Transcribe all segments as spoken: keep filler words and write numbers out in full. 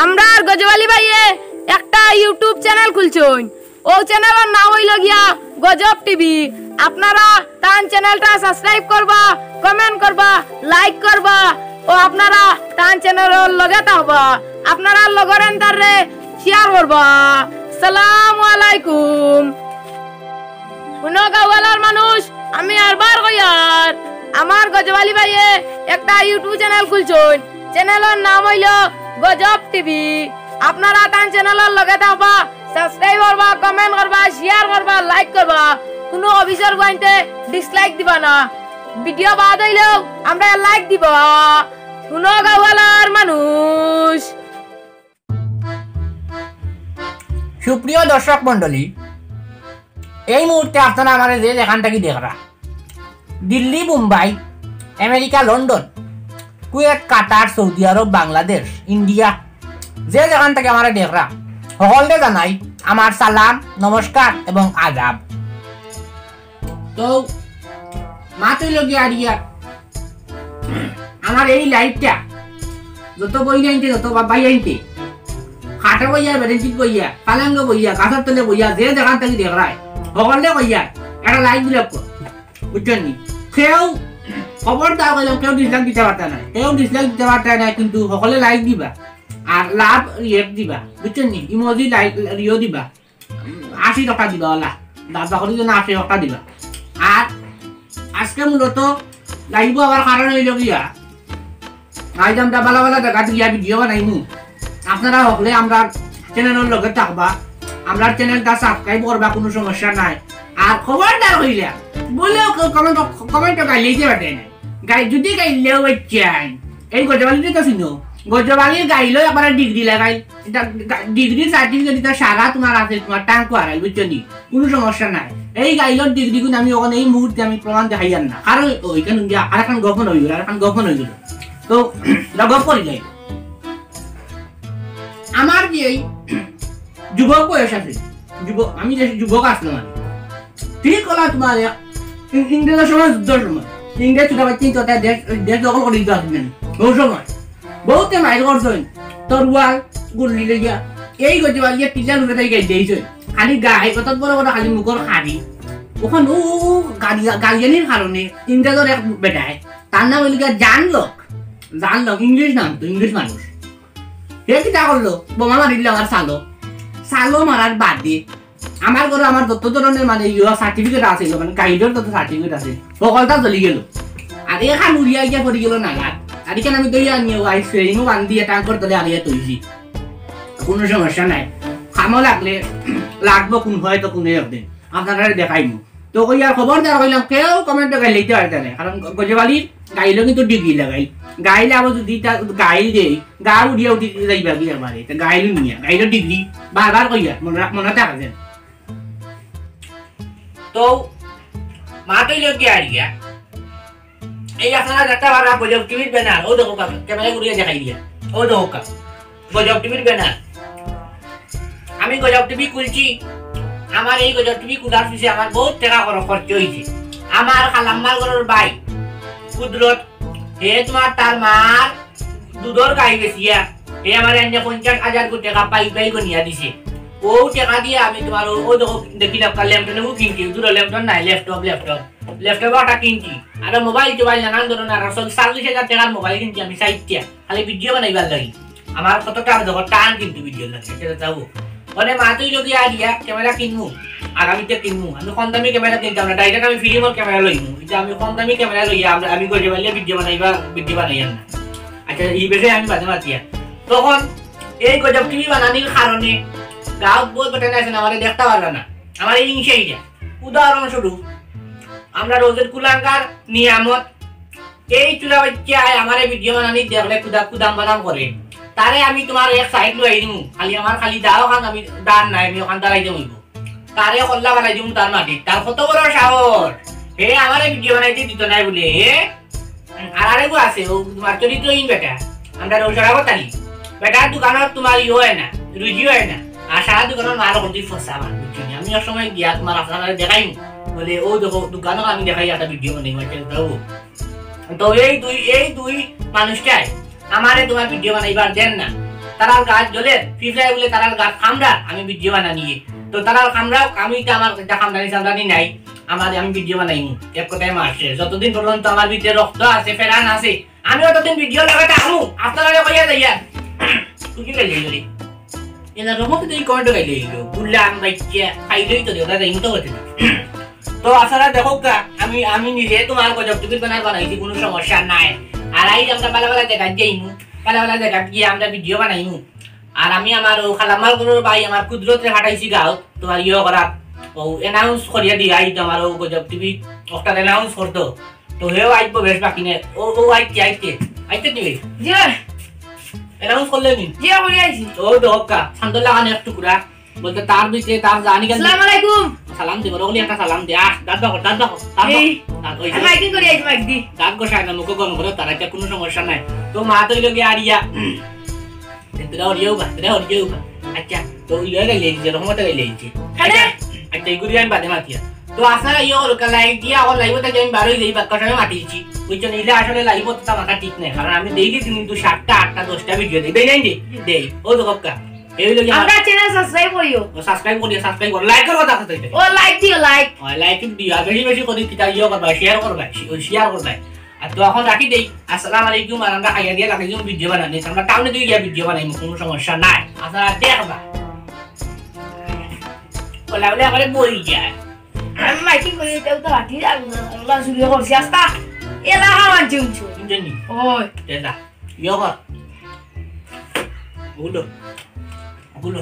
আমরার গজব আলী ভাইয়ে একটা YouTube channel খুলছইন। অউ channelর নাম অইলো গিয়া গজব টিভি। আপনারা তান channelটা subscribe করবা, comment করবা, like করবা, অউ আপনারা তান channelর লগে থাকবা। আপনারা লগর এন্তাররে share করবা। সালামু আলাইকুম। হুনো গাওয়ালার মানুষ, আমি আরবার কইয়ার, আমার গজব আলী ভাইয়ে একটা YouTube channel খুলছইন। Channelর নাম অইলো গজব টিভি। আপনারা তান channelর লগে থাকবা, subscribe করবা, comment করবা, share করবা, like করবা। কুনু অফিসর গুয়াইন্তে dislike দিবা না। Video বাদ অইলেও আমরারে like দিবা। হুনো গাওয়ালার মানুষ। সুপ্রিয় দর্শক মণ্ডলী, এই মুহূর্তে আপনারা আমারে যে যেখান থাকি দেখরা, দিল্লি, মুম্বাই, আমেরিকা, লন্ডন, কুয়েত, কাতার, সৌদি আরব, বাংলাদেশ, ইন্ডিয়া, যে যেখান থাকি আমারে দেখরা, হকলরে জানাই আমার সালাম, নমস্কার এবং আদাব। তো মাত অইলো গিয়া আর ইয়া, আমার এই liveটা যত বইন আইন্তে, যত বা-, ভাই আইন্তে, খাটে বইয়া, বেরেঞ্চিত বইয়া, পালঙ্গো বইয়া, গাছর তলে বইয়া, যে যেখান থাকি দেখরায়, হকলরে কইয়ার একটা like দিলাউক্কা, বুঝছইন নি? কেউ, খবরদার কইলাম, কেউ dislike দিতা পারতা নায়, কেউ dislike দিতা পারতা নায়, কিন্তু হকলে like দিবা, আর love react দিবা, বুঝছইন নি? Emoji like রিও দিবা। আশি টেকা দিবা, ওলা দাদা করি যেন আশি টেকা দিবা। আর আজকে মূলত live আবার কারণ অইলো গিয়া, আইজ আমরা বালা বালা জাগাত গিয়া video বানাইমু। আপনারা হকলে আমরার channelর লগে থাকবা, আমরার channelটা subscribe করবা, কুনু সমস্যা নাই। আর খবরদার কইলাম, বলেও কেউ comment, commentও গাইলেই যে বাটে নাই। গাই-, যদি গাইলেও বাচ্চাই, এই গজব আলীরে তো চিনো, গজব আলীর গাইলও একবারে degree লাগাইল। এটা গা-, degree certificate এটা সারা তোমার আছে, তোমার টাঙ্কো হারাইল, বুঝছো নি? কুনু সমস্যা নাই। এই গাইলর degree গুণ আমি ওখানে এই মুহূর্তে আমি প্রমাণ দেখাইয়ার না, কারণ ওইখান গিয়া আর এখন গফন অইগেলো, আর এখন গফন অইগেলো। তো এটা গফ করি যাই। আমার যে এই যুবক বয়স আছে, যুবক, আমি যে যুবক আসলাম আর কি। ঠিক হলা তোমার এক ইং-, ইংরেজর সময়, যুদ্ধর সময়, ইংরেজ ছোট বাচ্চা তো তার দেশ, দেশ দখল করি দিতে আসবেন। ওই সময় বহুতে মাইর করছইন, তরুয়াল, গুল্লি লইয়া, এই গজব আলীয়ে টিলার উপরে তাই গাই দিয়েছইন। খালি গায়ে কত বড় বড় খালি মুখর খাড়ি। ওখান ও গালি-, গালিয়ানির কারণে ইংরেজর এক বেটায়, তার নাম অইল গিয়া জান লক, জান লক, ইংলিশ নাম তো, ইংলিশ মানুষ। হে কিতা করলো? বোমা মারিল আমার সালো। সালো মারার বাদে আমার ঘরো আমার যত ধরনের মানে ইয়ে certificate আছিল, মানে গাইডর যত certificate আছিল, হকলতা জ্বলি গেল। আর এখান উড়িয়া গিয়া পড়ি গেল নালাত। আর এখান আমি দইয়া আনিয়া আইস ফেরিমও বান্ধি এটা আঙ্কর তলে আনিয়া তৈছি। কোনো সমস্যা নাই, কামো লাগলে লাগবো, কোন হয় তো কোনো একদিন আপনারারে দেখাইমু। তো কইয়ার খবরদার কইলাম, কেউ comment গাইল দিতে পারতে না, কারণ গ-, গজব আলীর গাইলও কিন্তু degree লাগাইল। গাইল আবার যদি তা গাইল দেই, গা উড়িয়া উঠি যাইবা কি একবারে, তা গাইল নিয়া, গাইলও degree, বারবার কইয়ার, মনে রাখ-, মনে থাকে যেন। তো, মাতই লোক গিয়া আর গিয়া। এই আপনারা দেখতে পাররা গজব টিভির banner, ও দেখো কা, camera ঘুরিয়ে দেখাই দিয়া। ও দেখো কা, গজব টিভির banner। আমি গজব টিভি খুলছি, আমার এই গজব টিভি খোলার পিছে আমার বহুত টাকা খরচ, খরচ হইছে। আমার খালাম্মার ঘরর ভাই কুদরত, হে তোমার তার মার দুধর গাই বেচিয়া, হে আমার এনে পঞ্চাশ হাজার গো টাকা পাই পাই গনিয়া দিছে। ও টাকা দিয়া আমি তোমার ও, ও দেখো, দেখিলাম কাল ল্যাপটপ কিনছি, দুটো ল্যাপটপ নাই, laptop, laptop। Laptop একটা কিনছি, আর মোবাইল টোবাইল নানান ধরনের, আর সব চল্লিশ হাজার টাকার মোবাইল কিনছি আমি, ষাইটটা, খালি video বানাইবার লাগি। আমার কত টাকা দেখো, টান কিন্তু video লাগে, সেটা যাবো। মানে মাতই যদি আর ইয়া camera কিনমু, আগামীতে কিনমু। আমি কম দামি camera কিনতাম না, direct আমি ফিল্মর camera লইমু। এটা আমি কম দামি camera লইয়া আমরা, আমি গজব আলীয়ে video বানাইবা, video বানাইয়ার না। আচ্ছা, এই বিষয়ে আমি বাদে মাতিয়া। তখন এই গজব টিভি বানানির কারণে গাঁও বহুত বেটাইন আছেন, আমারে দেখতে পারলা না, আমার এই হিংসাই যায়। উদাহরণস্বরূপ, আমরা রোজের কুলাঙ্গার নিয়ামত, এই চুলা বাচ্চায় আমারে video বানানি দেখলে কুদা-, কুদাম বাদাম করে। তারে আমি তোমার এক side লই দিমু, খালি আমার খালি দাও খান, আমি দান নাই, আমি ওখান দাঁড়াই দিমু। তারে কল্লা বানাই দিমু তার মাটি, তার কত বড় সাহস! হে আমারে video বানাইতে দিত নাই বলে, হে? আর আরেকগু আছে, ও তোমার চরিত্রহীন বেটা, আমরা রোজা রাখো তালি। বেটার দোকানত তোমার ইয়ে হয় না, রুজি হয় না। আর সারা দোকানের মাল করতে ফসা আমার, বুঝছো নি? আমি এক সময় গিয়া তোমার আপনারা দেখাই, বলে, "ও দেখো, দোকানও আমি দেখাই, একটা video বানাই, মাঝে দাও।" তো এই দুই, এই দুই মানুষটাই আমারে তোমার video বানাইবার দেন না। তারার গাত জ্বলে, পিঁপড়ায় বুলে তারার গাত কামড়ার, আমি ভিডিও বানানি। তো তারার কামড়াউক, আমি তো আমার ইতা কামড়ানি চামড়ানি নাই, আমার আমি ভিডিও বানাইমু। এক কথায় মার শেষ। যতদিন পর্যন্ত আমার ভিতরে রক্ত আছে, প্রাণ আছে, আমি অতদিন ভিডিওর লগে থাকমু। আপনারারে কইয়া যাইয়ার। তুই কি গাইলি রে? এলা রহমতে তো এই কমেন্ট গাইলে হইল। বুললাম বাইচ্চা, খাইলেই তো দেওয়া যায়, তো হতে না। তো আপনারা দেখউক্কা, আমি, আমি নিজে তোমার গজব টিভির ব্যানার বানাইছি, কুনু সমস্যা নাই। আর আইজ আমরা বালা বালা জাগাত যাইমু, বালা বালা জাগাত গিয়া আমরা ভিডিও বানাইমু। আর আমি আমার অউ খালাম্মার ঘরর ভাই আমার কুদরতরে পাঠাইছি গাঁওত, তোমার ইয়ে করাত, অউ অ্যানাউন্স করিয়া দিয়া আইতো আমার অউ গজব টিভি, অখান অ্যানাউন্স করতো। তো হেও আইবো বেশ বাকি নে। ও, ও আইতে, আইতে, আইতে নি? জি ভাই। অ্যানাউন্স করলে নি? জি, করি আইছি। ও দেখউক্কা, সান্দর লাখান এক টুকরা। বলতে তার ভিতরে তার জানি গেল। আসসালামু আলাইকুম। সালাম দে, বড় বলি একটা সালাম দে। আহ, দাঁত দেখো, দাঁত দেখো, দাঁত দেখো। এই, দাঁত ওই যে আমি মাইকিং করি আইছি, মাইক দি। দাঁত ঘষায় না, মুখে গম করো, তার একটা কুনু সমস্যা নাই। তো মা তো অইলো গিয়া আরিয়া। তোরা হরিয়াও বা, তোরা হরিয়াও বা। আচ্ছা, তো ওই লয়ে গেলে এই যে রহমতে গেলে এই যে। আরে! আচ্ছা, আচ্ছা, এগুলি আমি বাদে মাতিয়া। তো আপনারা ইয়ে করো, লাইক দিয়া, আমার লাইভ থাকি আমি বারোই যাই, বাক্কা সময় মাতিয়েছি। বুঝছো নি? ইলা আসলে লাইভ তো আমার ঠিক নাই, কারণ আমি ডেইলি দিন কিন্তু সাতটা, আটটা, দশটা ভিডিও দেই। দেই নাই নি? দেই। ও তো কক্কা। এই হইলো কি আমার আমরা চ্যানেল সাবস্ক্রাইব করিও। ও সাবস্ক্রাইব করিও, সাবস্ক্রাইব করো। লাইক করো, কথা কথা কইতে। ও লাইক দিও, লাইক। ও লাইক দিও, আর বেশি বেশি করি কিতা ইয়ে করবা, শেয়ার করবা, শে-, ওই শেয়ার করবা। আর তো এখন রাখি দেই। আসসালামু আলাইকুম, আর আমরা খাইয়া দিয়া লাগাই দিমু ভিডিও বানানি। আমরা টাউনে দিয়ে গিয়া ভিডিও বানাইমু, কুনু সমস্যা নাই। আপনারা দেখবা। ওলা ওলা করে বই যায়। আমি মাইকিং করি, এটাও তো রাখি যাবো না। ওলা শুরু করছি আস্তা। এলা হাওয়ান চুমচু। বুঝলি? ওই। এলা। ইয়ে কর। ওগুলো। ওগুলো।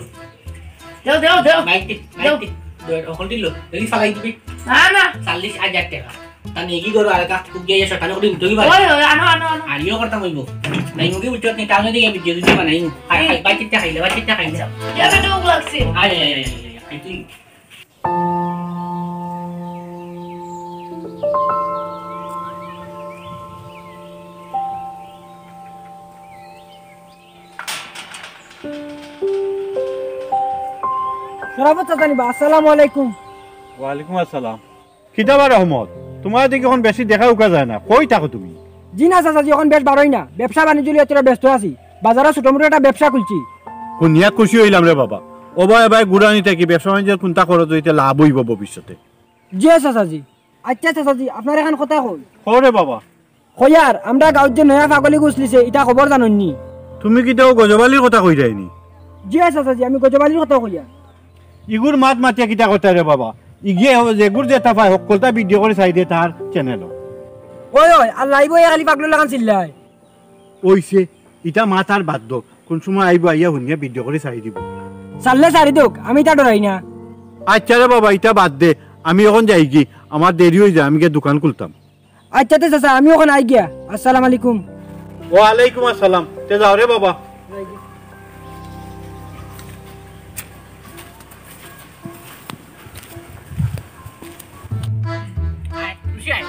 দেও, দেও, দেও। মাইক দে, মাইক দেও। দে। দে, ওখান দিল। দেখি ফালাই দিবি। না, না। চল্লিশ হাজার টাকা। তা নিয়ে কি করো? আর কাজ খুব গিয়ে এসো, তাহলে ওটা নিতে কি পারে? ওই, ওই, আনো, আনো, আনো। আর ইয়ে করতাম হইব। নাই, মুখে উঠতে উঠতে টাউনে দিয়ে ভিডিও দিতে বানাই। খাই, খাই, বাচ্চাটা খাইলে, বাচ্চাটা খাইলে। ইয়া, বেটা, ভুক লাগছে। আয়, আয়, আয়, আয়, আয়, আয়, তুই। শরাফত চাচা নিবা, আসসালামু আলাইকুম। ওয়ালাইকুম আসসালাম। কিতা বা রহমত, তুমার দেখি অখন বেশি দেখা উকা যায় না, কই থাকো তুমি? জি না চাচাজি, অখন বেশ বারোই না, ব্যবসা বাণিজ্য লইয়া তোরা ব্যস্ত আছি, বাজারো ছোট মোটো একটা ব্যবসা খুলছি। হুনিয়া খুশি অইলাম রে বাবা। ও ভাই, ভাই, গুড়ানি থাকি ব্যবসা বাণিজ্যর কুনটা খরচ অইতে লাভ অইব ভবিষ্যতে? জি চাচাজি। আচ্ছা চাচাজি, আপনার এখন কথা কই। কও রে বাবা। কইয়ার, আমরা গাঁওত যে নয়া পাগলি গুছলিছে, ইটা খবর জানইন নি? তুমি কিতা অউ গজবালির কথা কইরায় নি? জি চাচাজি, আমি গজবালির কথা কইয়ার। ইগুর মাত মাতিয়া কিতা কথা রে বাবা? ইগিয়ে হ-, যেগুর যেটা পায়, হক্কলতা ভিডিও করি ছাড়ি দে তার চ্যানেলো। ওই, ওই, আর লাইভো খালি পাগলর লাখান চিল্লায়। অইছে, ইটা মাত আর বাদ দেও। কুন সময় আইবো, আইয়া হুনিয়া ভিডিও করি ছাড়ি দিবো। ছাড়লে ছাড়ি দেউক, আমি ইতা ডরাই না। আচ্ছা রে বাবা, ইতা বাদ দে, আমি অখন যাইগি, আমার দেরি অই যায়, আমি গিয়া দোকান খুলতাম। আচ্ছা তে চাচা, আমি অখন আই গিয়া। আসসালামু আলাইকুম। ওয়ালাইকুম আসসালাম। তে যাও রে বাবা। আয়, খুশি আয়।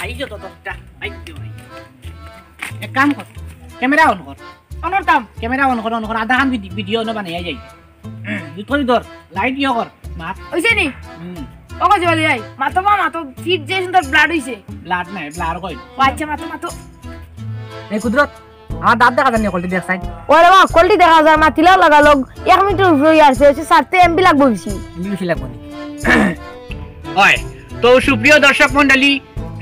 আই যত দশটা, আই তো আই। এক কাম কর, ক্যামেরা অন কর। অন করতাম। ক্যামেরা অন কর, অন কর। আধা খান ভিডি-, ভিডিও অন বানাইয়া যাই। তুই ধর, ধর, লাইট ইয়ে কর, মাত। অইছে নি? হুম। ও কইছে বলি, এই, মাতো মা, মাতো, ফিট যে সুন্দর ব্লাড অইছে। ব্লাড নাই, ব্লার কই? ও আচ্ছা, মাতো, মাতো। এই কুদরত, আমার দাঁত দেখা যার নি, হক্কলটি দেখ চাই। ওরে বাবা, হক্কলটি দেখা যার, মাতিলাও লাগা লগ, এক মিনিটর উপরে অই আছে, অইছে সারতে এমবি লাগবো বেশি। এমবি বেশি লাগবো নি? হয়। তো সুপ্রিয় দর্শক মণ্ডলী,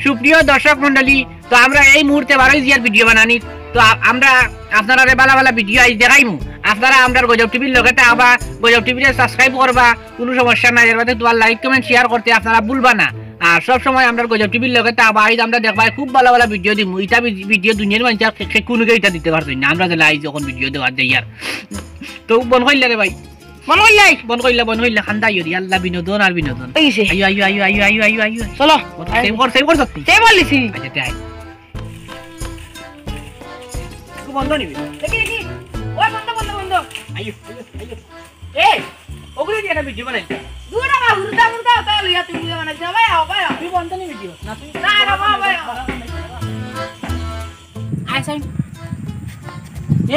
সুপ্রিয় দর্শক মণ্ডলী, তো আমরা এই মুহূর্তে বারোই জিয়ার ভিডিও বানানি। তো আ-, আমরা আপনারারে বালা বালা ভিডিও আইজ দেখাইমু। আপনারা আমরার গজব টিভির লগে থাকবা, গজব টিভিরে সাবস্ক্রাইব করবা, কুনু সমস্যা নাই। এর বাদে তুমার লাইক, কমেন্ট, শেয়ার করতে আপনারা ভুলবা না। আর সব সময় আমরার গজব টিভির লগে থাকবা। আইজ আমরা দেখবা খুব বালা বালা ভিডিও দিমু। ইটা ভি-, ভিডিও দুনিয়ার মানষে আর কে-, কে কুনুকে ইটা দিতে পারছইন না। আমরা যেলা আইজ অখন ভিডিও দেওয়ার যাইয়ার। তো বন্ধ করিলা রে ভাই। বন্ধ করিলাই। বন্ধ করিলা, বন্ধ করিলা, খান্দা ইয়ো রে, আল্লাহ বিনোদন আর বিনোদন। অই গেছে। আইও, আইও, আইও। চলো। বন্ধ, সেভ কর, সেভ কর সত্যি। সেভ করিলিছি। আচ্ছা, তে আয়। একটু বন্ধ নিবি। দেখি, দেখি। ওই বন্ধ, বন্ধ, বন্ধ। আইও, আইও, আইও। এই, ওগুলো দিয়ে একটা ভিডিও বানাই। দূর বাবা, হুরুতা, হুরুতা, ওটা লইয়া তুই ভিডিও বানাইছ। ভাই, আও, ভাই, আও। তুই বন্ধ নি ভিডিও। না, তুই না, না, বাবা, ভাই, আও। আয়, সাইন।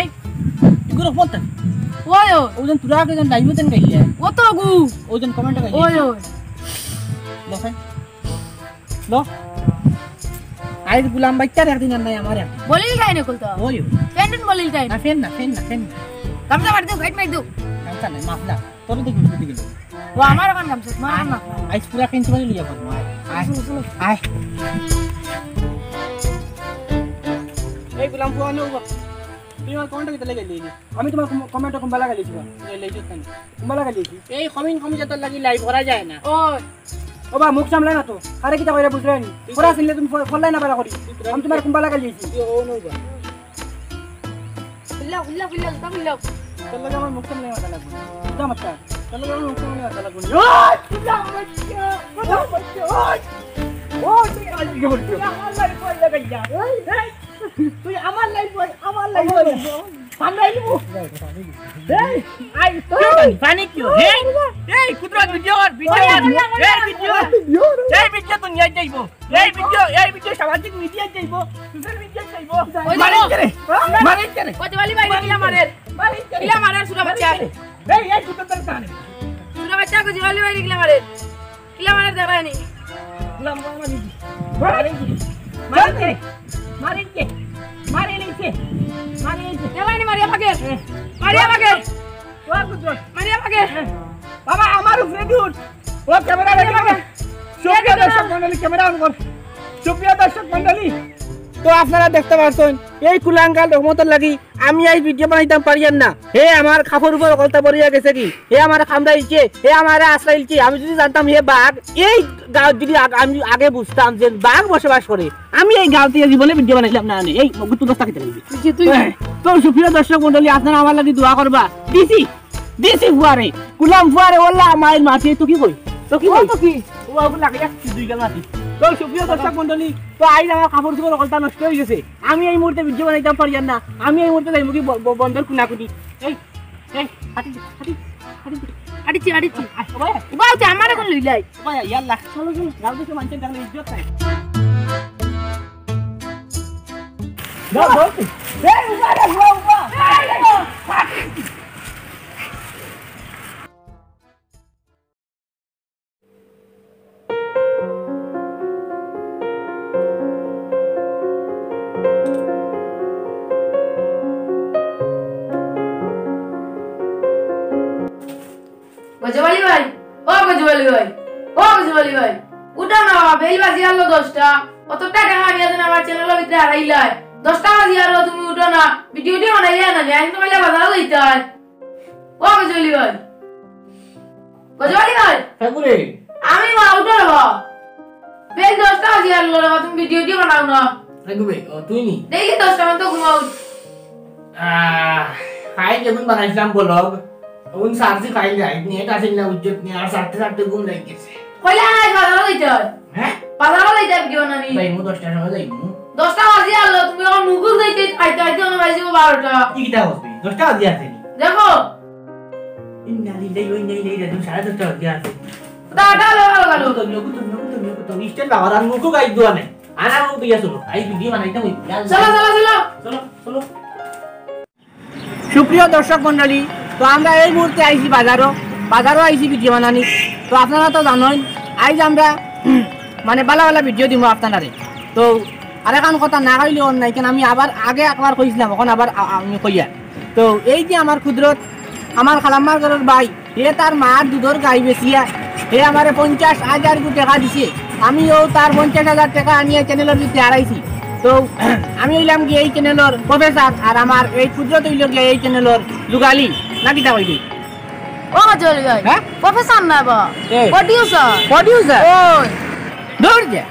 এই, ইগুলো ফোন তো। ওই, ওই। ওজন তুরা কে জন লাইভ দেন গাইলে। ও তো গু। ওজন কমেন্ট গাইলে। ওই, ওই। লো, সাইন। লো। আইজ গুলাম বাইচ্চার একদিন আর নাই আমার একদিন। বলিল খাই না কুলতো। ওই, ওই। ফেন বলিল খাই। না, ফেন না, ফেন না, ফেন না। গামছা মারি দেও, গাইড মারি দেও। গামছা নাই, মাফলা। তোর দেখি, তুই দেখি। ও আমার ওখান গামছা, তোমার ওখান মাফলা। আইস পুরা কিনতে পারি লিয়া পারবো। আয়, আয়। শুনো, শুনো। আয়। এই গোলাম ফুয়া নে উবা। তুই আমার কমেন্ট কিতা লাগি লিখলি? আমি তোমার কম-, কমেন্টে কুম্বা লাগি লিখছি। এই লেজত কেন? কুম্বা লাগি লিখছি। এই কমিন কমিন যত লাগি লাইভ করা যায় না। ও। ও বা, মুখ সামলাই না তো। আরে কিতা কইরা বুঝরায় নি? তুই করা তো ছিলে তুমি ফ-, ফল্লাই না বাড়া করি। তুই তো আমি তোমার কুম্বা লাগি লিখছি। তুই ও নৌবা। খুললাও, খুললাও, খুললাও, জুতা খুললাও। তোর লগে আমার মুখ সামলাই মাতা লাগবো। জুতা মাতা। তোর লগে আমার মুখ সামলাই মাতা লাগবো। ওই, তুই আমার বাচ্চা, তুই আমার বাচ্চা, ওই। ওই, তুই আজ কি করছিস? তুই আমার লাইফ বয় লাগাইয়া। এই, এই। তুই আমার লাইফ বয়, আমার লাইফ বয়। সামনে আইবো। এই, আই তো। পানি কিয়? এই, এই, কুদরত ভিডিও কর, ভিডিও কর। এই ভিডিও। এই ভিডিও তো নিয়ে যাইবো। এই ভিডিও, এই ভিডিও সামাজিক মিডিয়াত যাইবো, সোশ্যাল মিডিয়াত যাইবো। ওই মারেন দেখো। কেনে? মারেন কেনে? গজওয়ালি ভাই কিলা মারের? মারেন কেনে? কিলা মারের সুরা বাচ্চা? এই, এই কুত্তার কানে। সুরা বাচ্চা গজওয়ালি ভাই কিলা মারের? কিলা মারের দেখায়নি। গুলাম, গুলাম, মারেন কি? মারেন কি? মারেন কে? মারেন কে? মারেন কে? মারেন কে? দেখায়নি মারিয়া ভাগে। হ্যাঁ। মারিয়া ভাগে। ও কুদরত। মারিয়া ভাগে। হ্যাঁ। বাবা, আমার উপরে উঠ। ও ক্যামেরা রেডি কর। সুপ্রিয় দর্শক মণ্ডলী, ক্যামেরা অন কর। সুপ্রিয় দর্শক মণ্ডলী, তো আপনারা দেখতে পাচ্ছেন, এই কুলাঙ্গার রহমতর লাগি আমি এই ভিডিও বানাইতাম পারিয়ার না। হে আমার কাপড় উপর অকলতা পড়িয়া গেছে কি, হে আমার কামড়াইছে, হে আমার আশ্রয় দিছে। আমি যদি জানতাম হে বাঘ, এই গাঁও যদি আগ-, আমি আগে বুঝতাম যে বাঘ বসবাস করে, আমি এই গাঁও থেকে জীবনে ভিডিও বানাইলাম না। এই মগুর তো দশটা খেতে লাগবে। তুই যে তুই হ্যাঁ, তো সুপ্রিয় দর্শক মণ্ডলী, আপনারা আমার লাগি দোয়া করবা। দিছি দিছি ফুয়ারে, কুলাম ফুয়ারে, ওল্লা মাইর মারছে, তো কি কই? তো কি ও কই? তো কি? ও আগুন লাগে, এক দুই গাল মাটি। তো সুপ্রিয় দর্শক মণ্ডলী, তো আইজ আমার কাপড় চোপড় অকলতা নষ্ট হয়ে গেছে। আমি এই মুহূর্তে ভিডিও বানাইতাম পারিয়ার না। আমি এই মুহূর্তে যাইমু কি ব-, ব-, বন্দর কুনাকুনি। এই, এই, হাঁটি, হাঁটি, হাঁটি, হাঁটিছি, হাঁটিছি। আয়, ও ভাই। ও ভাই, তুই আমার এখন লইলাই। ও ভাই, ইয়াল্লা। চলো, চলো, গাঁও দেশে মানুষের দেখলে ইজ্জত নাই। যাও, যাও। এই, উবা রে, উবা, উবা। গজওয়ালি ভাই, ও গজওয়ালি ভাই, ও গজওয়ালি ভাই, উঠো না বাবা, বেল বাজি আনলো দশটা। অতটা টাকা আমি এখন আমার চ্যানেলের ভিতরে হারাইলাই। দশটা বাজি আনলো, তুমি উঠো না, ভিডিও টিডিও বানাইলে না, আমি তো কাইলে বাজারো যাইতাম। ও গজওয়ালি ভাই, গজওয়ালি ভাই। হ্যাঁ, গুরে। আমি বা উঠো রে বা। বেল দশটা বাজি আনলো রে বা, তুমি ভিডিও টিডিও বানাও না। হ্যাঁ, গুবে, ও, তুই নি? ডেইলি দশটা মানে তো ঘুমাও। আহ, খাই যখন বানাইছিলাম ব্লগ, তখন সার্জি খাই যায়, নেট আসিল না, উজ্জত নেই, আর সারতে সারতে ঘুম লাগি গেছে। কইলা না, বাজারো যাইতে হয়। হ্যাঁ? বাজারো যাইতে হবে, কেউ না নি? যাইমু, দশটার সময় যাইমু। দশটা বাজি আনলো, তুমি আমার মুকুল যাইতে, আইতে আইতে অনো বাজি যাইবো বারোটা। কি কিতা হসবি? দশটা বাজি আছে নি? দেখো। ইন্না লিল্লাহি ওয়া ইন্না ইলাইহি রাজিউন, সাড়ে দশটা বাজি আছে। তা, তা, লো, লো, লো। গুতন, গুতন, গুতন, গুতন। ইস্টেন বাবার আর মুকুল গাই দোয়া নাই। আনা মুকুল দিয়া চলো। আই ভিডিও বানাইতে হইব। চলো, চলো, চলো। চলো, চলো। সুপ্রিয় দর্শক মণ্ডলী, তো আমরা এই মুহূর্তে আইছি বাজারো, বাজারো আইছি ভিডিও বানানি। তো আপনারা তো জানইন, আইজ আমরা মানে বালা বালা ভিডিও দিমু আপনারারে। তো আরেকখান কথা না কইলে অর নাই, কেন আমি আবার আগে একবার কইছিলাম, অখন আবার আ-, আমি কইয়ার। তো এই যে আমার কুদরত, আমার খালাম্মার ঘরর ভাই, হে তার মার দুধর গাই বেচিয়া হে আমারে পঞ্চাশ হাজার গু টেকা দিছে। আমিও তার পঞ্চাশ হাজার টেকা আনিয়া চ্যানেলর ভিতরে হারাইছি। তো আমি অইলাম গিয়া এই চ্যানেলর প্রফেসর, আর আমার এই কুদরত অইলো গিয়া এই চ্যানেলর যুগালি। না কিতা কইলি? ও গজওয়ালি ভাই, হ্যাঁ? প্রফেসর না বা, এ। প্রডিউসার। প্রডিউসার? ওই। দৌড় যা।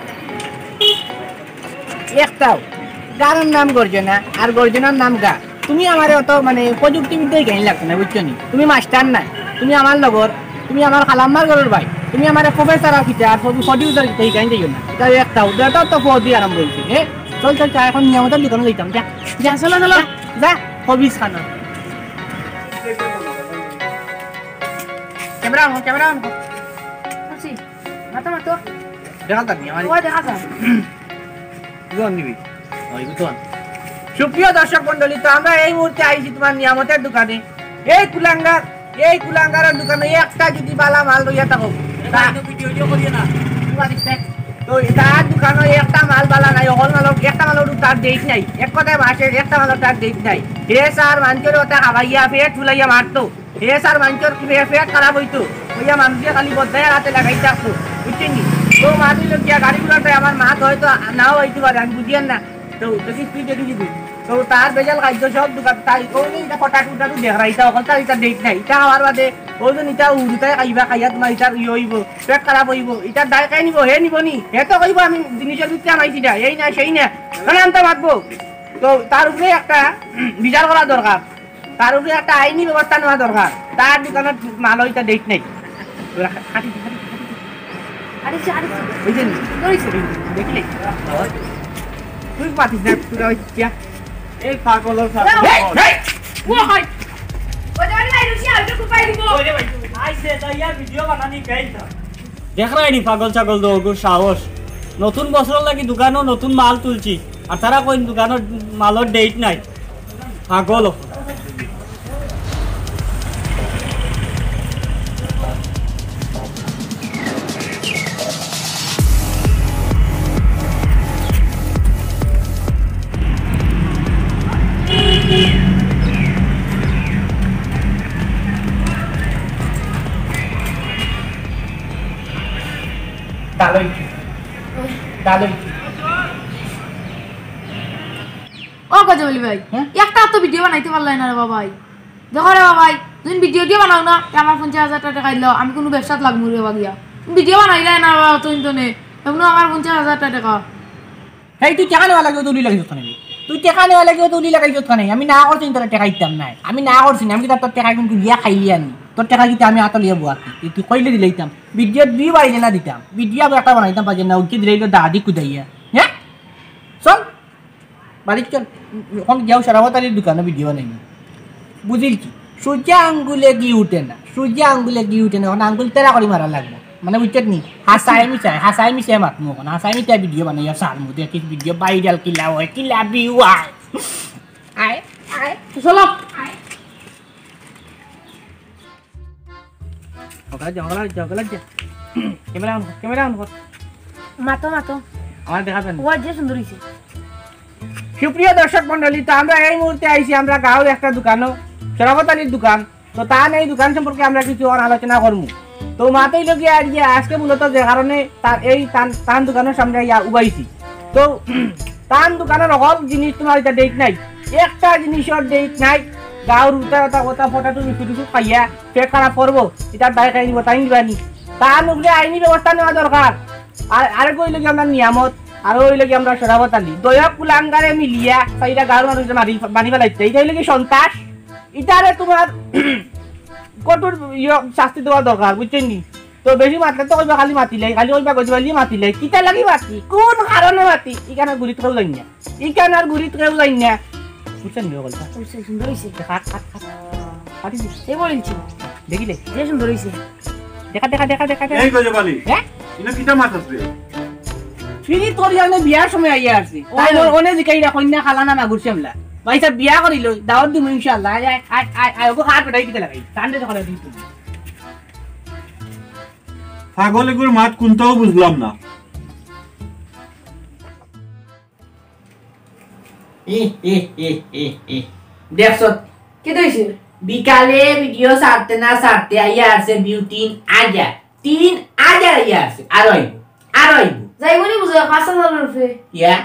একটাও। গানর নাম গর্জনা, আর গর্জনার নাম গা। তুমি আমারে অত মানে প্রযুক্তিবিদ্যা হিকাইন লাগতো না, বুঝছো নি? তুমি মাস্টার না, তুমি আমার লগর, তুমি আমার খালাম্মার ঘরর ভাই, তুমি আমারে প্রফেসর আর কিতা, আর প্রডিউসার কিতা হিকাইন দিও না। ইতা একটাও, ইতা তো ফদি আরম্ভ অইছে, হ্যাঁ? চল, চল, চল, অখন নিয়ামতের দোকানো যাইতাম, যা। যা, চলো, চলো। যা, যা, হবিস খানা। Camera on, camera on। বুঝছি। মাতো, মাতো। দেখা যাক নি, আমার ওই দেখা যাক। গুতন নিবি? ওই গুতন। সুপ্রিয় দর্শক মণ্ডলী, তো আমরা এই মুহূর্তে আইছি তোমার নিয়ামতের দোকানে। এই কুলাঙ্গার, এই কুলাঙ্গারের দোকানে একটা যদি বালা মাল লইয়া থাকো, তা- ভিডিও, ভিডিও করিও না। তোমার respect। ওই তার দোকানো একটা মাল বালা নাই, হকল মালর, একটা মালর তার date নাই। এক কথায় মাসে একটা মালর তার date নাই। হে স্যার, মানষর ওটা খাবাইয়া, পেট ফুলাইয়া মারতো। হে স্যার, মানষর পে-, পেট খারাপ অইতো। অইয়া মানষে খালি বদলাইয়া রাতে লাগাই থাকতো। বুঝছইন নি? তো মাত অইলো গিয়া গাড়ি ঘোড়াটায় আমার মাত হয়তো নাও অইতে পারে, আমি বুঝিয়ার না। তো দেখি তুই দেখি দিবি। তো তার ভেজাল খাদ্য সব দোকান, তাই কইলে ইটা ফটা টুটা তো দেখরা, ইটা হকল তার ইটা date নাই। ইটা খাওয়ার বাদে ওই যে ইটা উরুতায় খাইবা, খাইয়া তোমার ইটার ইয়ে অইবো, পেট খারাপ অইবো। ইটার দায় কে নিবো? হে নিবো নি? হে তো কইবো আমি জিনিসর ভিতরে হামাইছি না, এই না সেই না, নানানতা মাতবো। তো তার উপরে একটা বিচার করা দরকার, তার উপরে একটা আইনি ব্যবস্থা নেওয়া দরকার। তার দোকানর মালও ইটা date নাই। তোরা খা-, খাটি, খাটি, খাটি। আরে, আরে, ওই যে নি। ধরেছি। দেখলে? তুই পাতিস না, তুই ওই কিয়া? এই পাগল, ও পাগল। এই, এই! ও হয়। ওই যে, ওই যে, ওই যে, ওই যে, কোথায় দিব? ওই যে, ওই যে, আইছে, তাই আর ভিডিও বানানি বেই তো। দেখরায়নি পাগল ছাগল দৌড়গুর সাহস। নতুন বছরর লাগি দোকানো নতুন মাল তুলছি, আর তারা কইন দোকানর মালর date নাই। পাগল। তালই কি? তালই কি? ও গজব আলী ভাই, হ্যাঁ? একটা তো ভিডিও বানাইতে পারলাই না রে বাবাই। দেখো রে বাবাই, তুমি ভিডিও দিয়ে বানাও না, তে আমার পঞ্চাশ হাজার টেকা দিলো, আমি কোনো ব্যবসাত লাগবো রে বাবা গিয়া। তুমি ভিডিও বানাইলাই না বাবা, তুমি তো নে, এমন আমার পঞ্চাশ হাজার টেকা। হেই, তুই টেকা নেওয়া লাগে, তুই লাগাইছ কেনে? তুই টেকা নেওয়া লাগে, তুই লাগাইছ কেনে? আমি না করছি, তোর টেকা দিতাম নাই। আমি না করছি না, আমি কি তোর টেকা এখন গিয়া খাইলি আনি? তোর টেকা কিতা আমি আতো লিয়া বুয়া কি? তুই, তুই কইলে দিলাইতাম। ভিডিও দুই বাড়ি না দিতাম। ভিডিও আমি একটা বানাইতাম পারি না, ওকে দিলে দাদি কুদাইয়া। হ্যাঁ? চল। বাড়িত চল, অখন গিয়াও শরাফত আলীর দোকানো ভিডিও বানাইমু। বুঝিল কি? সুজা আঙ্গুলে ঘি উঠে না, সুজা আঙ্গুলে ঘি উঠে না, অখন আঙ্গুল তেরা করি মারা লাগবো। মানে বুঝছত নি? হাসায় মিশায়, হাসায় মিশায় মাতমু অখন, হাসায় মিশায় ভিডিও বানাইয়া সারমু, দেখিস ভিডিও viral কিলা অয়, কিলা view অয়। আয়, আয়। চলো। আয়। ওখানে যা, ওখানে যা, ওখানে যা। Camera on কর, camera on কর। মাতো, মাতো। আমার দেখা যায় না। ও যে সুন্দর হইছে। সুপ্রিয় দর্শক মণ্ডলী, তো আমরা এই মুহূর্তে আইছি আমরা গাঁওর একটা দোকানো, শরাফত আলীর দোকান। তো তান এই দোকান সম্পর্কে আমরা কিছু আর আলোচনা করমু। তো মাতই লগিয়া আর গিয়া আজকে মূলত যে কারণে তার এই তান, তান দোকানের সামনে ইয়া উবাইছি। তো তান দোকানর হকল জিনিস তোমার ইটা date নাই, একটা জিনিসর date নাই। গাঁওর উতা উতা কথা ফটা তুমি শুধু শুধু খাইয়া পেট খারাপ করবো, ইটার দায় খাই নিবো, তাই নিবানি। তান উপরে আইনি ব্যবস্থা নেওয়া দরকার। আর আরেক অইলো কি আমরা নিয়ামত, আর অইলো কি আমরা শরাফত আলী, দয়া কুলাঙ্গারে মিলিয়া তাইরা গাঁওর মানুষরে মারি, মারি ফালাইছে, ইটা অইলো কি সন্ত্রাস। ইটারে তোমার কঠোর ইয়ে শাস্তি দেওয়া দরকার, বুঝছইন নি? তো বেশি মাতলে তো কইবা খালি মাতিলাই, খালি কইবা গজব আলীয়ে মাতিলাই, কিতা লাগি মাতি, কোন কারণে মাতি, ইখান আর গুরিত কেউ যাইন না, ইখান আর গুরিত কেউ যাইন না, বুঝছইন নি কথা? অবশ্যই সুন্দর হইছে। খাট, খাট, খাট, খাটি দি। এই বলিনছি। দেখিলে? যে সুন্দর হইছে। দেখা, দেখা, দেখা, দেখা, দেখা। এই গজব আলী, হ্যাঁ? ইনো কিতা মাছ আছে? ফিরি তোর জানে বিয়ার সময় আইয়া আছি। ও। তাই মোর অনে জিকাইরা কইন্যা খালা না মাগুর শ্যামলা। ভাই সাহেব বিয়া করিল, দাওয়াত দিমু ইনশাআল্লাহ। আয়, আয়, আয়, আয়, আয়, ওগো হাত উঠাই দিতে লাগাই। সানডে সকালে দিই তুমি। পাগল এগুর মাত কোনটাও বুঝলাম না। ই, ই, ই, ই, ই। দেখছত? কিতা অইছে? বিকালে ভিডিও ছাড়তে না ছাড়তে আইয়া আছে ভিউ তিন হাজার। তিন হাজার আইয়া আছে। আরো আইবো। আরো আইবো। যাইবো নি বুঝা, পাঁচ হাজারর উপরে। ইয়া?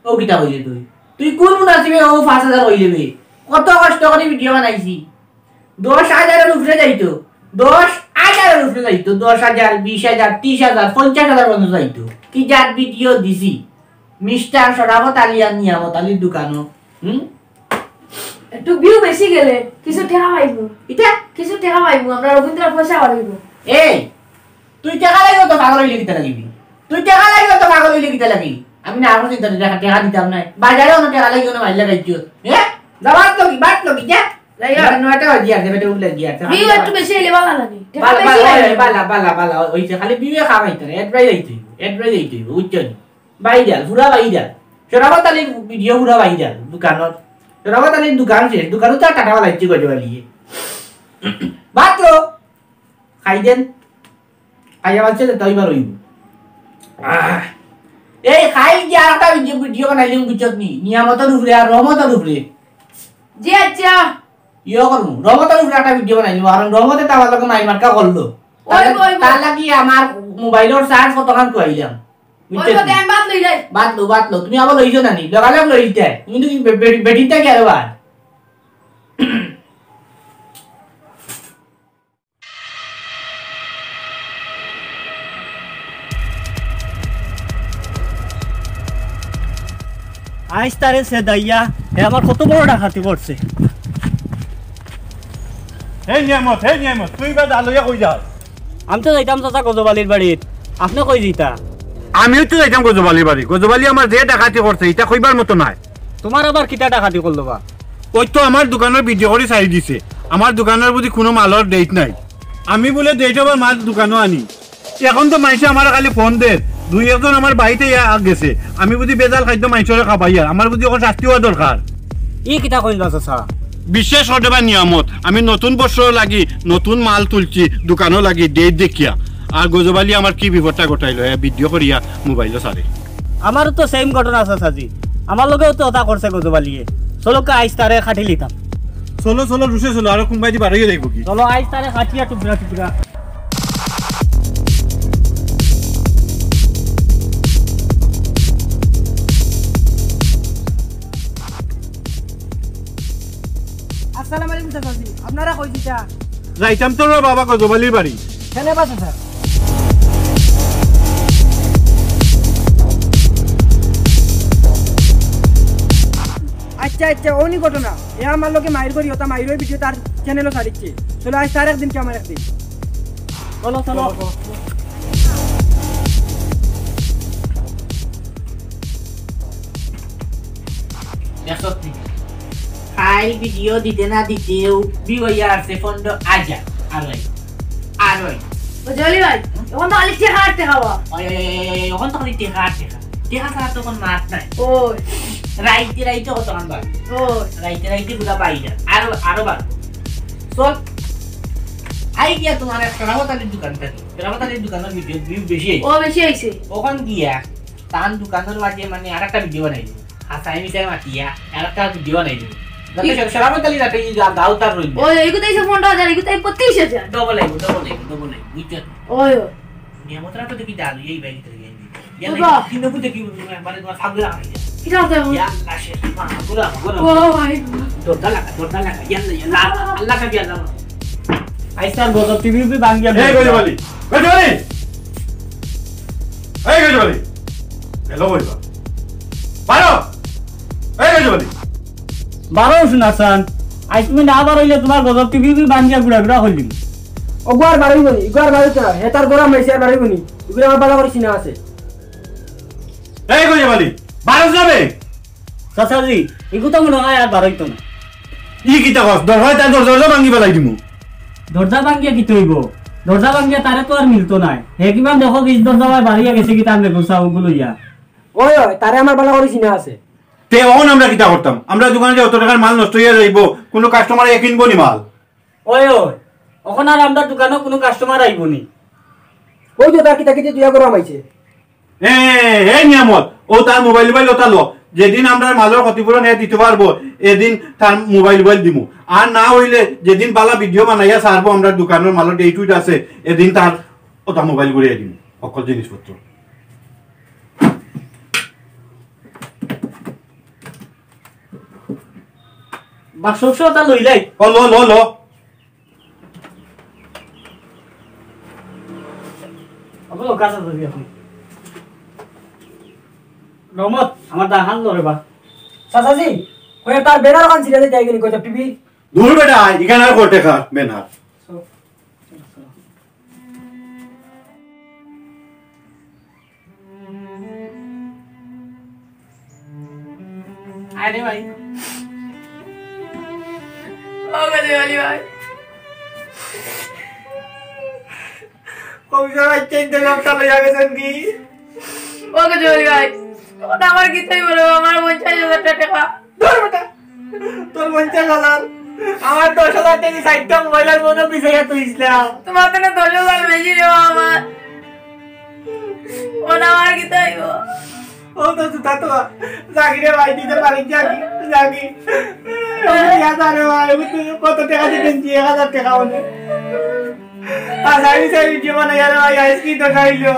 ও কিতা কইলে তুই? তুই কোন মুনাসিবে ও পাঁচ হাজার কইলে বে? কত কষ্ট করি ভিডিও বানাইছি। দশ হাজারর উপরে যাইতো। দশ হাজারর উপরে যাইতো। দশ হাজার, বিশ হাজার, ত্রিশ হাজার, পঞ্চাশ হাজার পর্যন্ত যাইতো। কি জাত ভিডিও দিছি? মিস্টার শরাফত আলী আর নিয়ামত আলীর দোকানো। হুম? একটু ভিউ বেশি গেলে কিছু টেকা পাইমু। ইটা? কিছু টেকা পাইমু, আমরা রবীন্দ্র পয়সা বাড়াইবো। এই, তুই টেকা লাগি অত পাগল অইলে কিতা লাগি? তুই টেকা লাগি অত পাগল অইলে কিতা লাগি? আমি না আমার চিন্তা টেকা, টেকা দিতাম না। বাজারে অন্য টেকা লাগি অন্য মাইল লাগাইছো। হ্যাঁ? যা বাদ লগি, বাদ লগি, যা। যাই হোক। নয়টা বাজি আছে, বেটা উঠলে গিয়া আছে। ভিউ একটু বেশি অইলে ভালা লাগে। টেকা বালা, বেশি বালা, লাগে। বালা, বালা, বালা, অইছে। খালি ভিউয়ে খাওয়াইতে না, advertise অইতে অইবো, advertise অইতে অইবো, বুঝছো নি? Viral, পুরা viral। শরাফত আলীর ভিডিও পুরা viral, দোকানর। শরাফত আলীর দোকান শেষ, দোকানও তো আর টাটা বালাইছে গজব আলীয়ে। মাত্র খাই দেন। খাইয়া বাঁচছে তো তাই বার অইবো। এই খাইল গিয়া আরেকটা ভিডিও, ভিডিও বানাইলিমু, বুঝছত নি? নিয়ামতর উপরে আর রহমতর উপরে। জি আচ্ছা। ইয়ো করমু, রহমতর উপরে একটা ভিডিও বানাইলিমু, কারণ রহমতে তো আমার লগে মাইর মার্কা করলো। ওই, তার, ওই, ওই। তার লাগি আমার মোবাইলর চার্জ কতখান খুয়াইলাম। ওই, বুঝছো ওই, নি? দেন, বাদ লই যাই। বাদ লো, বাদ লো। তুমি আবার লইছো না নি? লগালগ লই দিতে। তুমি তো কি বে-, বে-, বেটিনটা কি আরো বাদ? আইজ তারে সে দাইয়া, হে আমার কত বড় ডাকাতি করছে। এই নিয়ামত, এই নিয়ামত, তুই বা দা লইয়া কই যাস? আমি তো যাইতাম চাচা গজব আলীর বাড়িত, আপনে কই যাইতা? আমিও তো যাইতাম গজব আলীর বাড়ি। গজব আলী আমার যে ডাকাতি করছে, ইটা কইবার মতো নায়। তোমার আবার কিতা ডাকাতি করলো বা? ওই তো আমার দোকানর ভিডিও করি ছাড়ি দিছে। আমার দোকানর বুঝি কুনু মালর ডেট নাই। আমি বুলে ডেট ওভার মাল দোকানো আনি। এখন তো মাইনষে আমারে খালি ফোন দের। দুই একজন আমার বাড়িত আইয়া গেছে। আমি বুঝি বেজাল খাদ্য মাইনষরে খাবাইয়ার। আমার বুঝি অখন শাস্তি অওয়া দরকার। ই কিতা কইলা চাচা? বিশ্বাস করো বা নিয়ামত, আমি নতুন বছর লাগি নতুন মাল তুলছি দোকানো লাগি ডেট দেখিয়া। আর গজব আলী আমার কি বিপদটা ঘটাইলো, হে ভিডিও করিয়া মোবাইলো ছাড়ে। আমারও তো সেম ঘটনা চাচাজি, আমার লগেও তো অতা করছে গজব আলীয়ে। চলো কা আইজ তারে খাটিলিতাম। চলো, চলো, রুশে চলো, আরো কুনবায়দি বারইয়া যাইবো কি? চলো আইজ তারে খাটিয়া টুকরা টুকরা। আসসালামু আলাইকুম চাচাজি, আপনারা কই যাইতা? যাইতাম তো রে বাবা গজব আলীর বাড়ি। কেনে বা চাচা? আচ্ছা, আচ্ছা, অউ নি ঘটনা। হে আমার লগে মাইর করি, অতা মাইরর ভিডিও তার চ্যানেলো ছাড়িছে। চলো, আইজ তার একদিন কি আমার একদিন। চলো, চলো। দেখছত নি? খাইল ভিডিও দিতে না দিতেউ ভিউ আইয়া আছে পনেরো হাজার। আরো আইবো। আরো আইবো। ও জলি ভাই, অখন তো খালি টেকা আর টেকা বা। ওই, ওই, ওই, ওই, ওই, ওখান তো খালি টেকা আর টেকা। টেকা ছাড়া তো কোনো মাত নাই। ওই। রাইতে, রাইতে কতখান বার? ওই। রাইতে, রাইতে গুলা পাই যায়। আরো, আরো বার। চল। আই গিয়া তোমার এক শরাবত আলীর দোকান থাকি। শরাবত আলীর দোকানর ভিডিও ভিউ বেশি আইছে। ও, বেশি আইছে। ওখান গিয়া তান দোকানর মাঝে মানে আর একটা ভিডিও বানাই দিবো। হাসাই মিশাই মাতিয়া আর একটা ভিডিও বানাই দিবো। যাতে কি? শরাবত আলী যাতে ই গা-, গাও তার রইল। ওই, এইগুতাই সব পনেরো হাজার, এইগুতাই পঁচিশ হাজার। ডবল আইবো, ডবল আইবো, ডবল আইবো, বুঝছো? ওই, ওই। নিয়ামতরা তো দেখি ডাল, এই বাইরে থেকে এই। বাবা। কিন্তু বুঝতে কি মানে তোমার ফাগুরা হয়ে যায়। কিতা আছে এখন? ইয়া আল্লাহ, শেষ মা, ফাগুরা, ফাগুরা। ও ভাই। দরজা লাগা, দরজা লাগা, ইয়া আল্লাহ, ইয়া আল্লাহ। আল্লাহ কা ইয়া আল্লাহ। আইজ তার গজব টিভি বি ভাঙ্গিয়া এই গজব আলী, গজব আলী। এই গজব আলী। হ্যালো কইবা। বারো। এই গজব আলী। বারো শুনা চান। আইজ তুমি না বারইলে তোমার গজব টিভি বি ভাঙ্গিয়া গুড়া গুড়া করিলিমু। অগু আর বারইবো নি, ইগু আর বারইতো না। হে তার গরম মাইছে আর বারইবো নি। ইগুরে আমার বালা করি চিনা আছে। এই গজব আলী, বারো যাবে। চাচাজি, ইগু তো মনে হয় আর বারইতো না। ই কিতা কস? দরকার তার দরজা ভাঙ্গি ফালাই দিমু। দরজা ভাঙ্গিয়া কিতা অইবো? দরজা ভাঙ্গিয়া তারে তো আর মিলতো নায়। হে কিমান দেখো, বিশ দরজা ভাই বাড়িয়া গেছে কি তার বেগুন চাউলগুলো ইয়া। ওই, ওই, তারে আমার বালা করি চিনা আছে। তে অখন আমরা কিতা করতাম? আমরা দোকানে যে অত টেকার মাল নষ্ট অইয়া যাইবো, কুনু কাস্টমার কিনবো নি মাল? ওই, ওই, অখন আর আমরার দোকানো কুনু কাস্টমার আইবো নি। ওই তো তার কিতা কিতা তুইয়া গরম আইছে। এ, এ, এ, নিয়ামত, ও তার মোবাইল মোবাইল ওটা লো। যেদিন আমরা মালর ক্ষতিপূরণ এ দিতে পারবো, এদিন তার মোবাইল মোবাইল দিমু। আর না অইলে যেদিন বালা ভিডিও বানাইয়া ছাড়বো, আমরা দোকানর মালর ডেট উইট আছে, এদিন তার ওটা মোবাইল ঘুরিয়ে দিমু, সকল জিনিসপত্র। বাক্স উক্স ওটা লইলাই। ও, লো, লো, লো। আবার কাছে যাবি এখন। রহমত, আমার দা হান ধরে বা। চাচাজি, কই তার ব্যানার ওখান ছিঁড়ে যাই গেলি, কই তার টিভি? দূর বেটা, এখানে আর কোটে খা, ব্যানার। চলো, চলো, চলো। আরে ভাই। ও গজব আলী ভাই। কবিতা ভাই, চেইনটা ব্যবসা লইয়া গেছেন কি? ও গজব আলী ভাই। ওটা আমার কিতাই বলো, আমার পঞ্চাশ হাজার টাকা। ধর বেটা, তোর পঞ্চাশ হাজার, আমার দশ হাজার টাকা সাইডটা মোবাইলের মতো পিছাইয়া তুইছিলাম। তোমার তো না দশ হাজার বেশি রে আমার। ওনা আমার কিতা অইবো? ও তো জুতা তো। যাগি রে ভাই, দিতে পারি, যাগি, যাগি। ও, ইয়া জানে ভাই, ও তো কত টেকা দিবেন, যে এক হাজার টেকা অনে। আর আমি চাই যে মানে, ইয়ারে ভাই, আইজ কি দেখাইলো?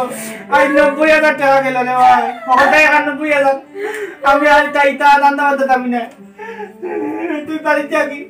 আইজ নব্বই হাজার টেকা গেল রে ভাই। পকেটে একানব্বই হাজার। আমি আইজ তাই তা ধান্দা বাদ দিতাম না। তুই বাড়িত যাগি।